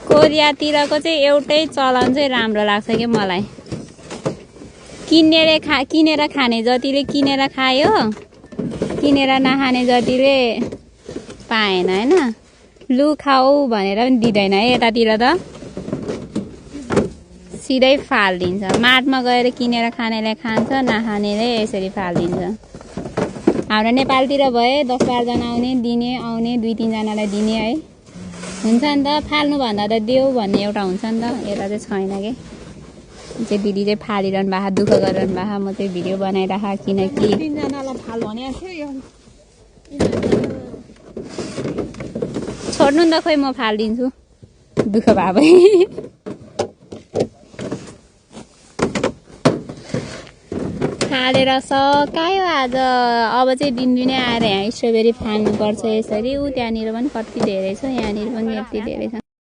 कोरियातिरको चाहिँ एउटै चलन चाहिँ राम्रो लाग्छ कि मलाई। किनेर खाने जतिले किनेर खायो, किनेर नखाने जतिले पाएन हैन। लु खाऊ भनेर पनि दिँदैन है यतातिर त, सिधै फालिदिन्छ। मार्टमा गएर किनेर खानेले खान्छ, नखानेले यसरी फालिदिन्छ। हाम्रो नेपालतिर भए 10-12 जना आउने, दिने, आउने 2-3 जनालाई दिने है, हुन्छ नि त। फाल्नुभन्दा त देऊ भन्ने एउटा हुन्छ नि त, यता चाहिँ छैन के। चाहिँ दिदी चाहिँ फालिरहनु भएको, दुःख गरिरहनु भएको। म चाहिँ भिडियो बनाइराख किनकि 3 जनालाई फाल भने थियो। छोड्नु नि त, खोइ म फालिदिन्छु दुःख भए भए। फालेर सकायो आज। अब चाहिँ दिनदिनै आएर यहाँ स्ट्रबेरी फाल्नुपर्छ यसरी। ऊ त्यहाँनिर पनि कति धेरै छ, यहाँनिर पनि यति धेरै छ।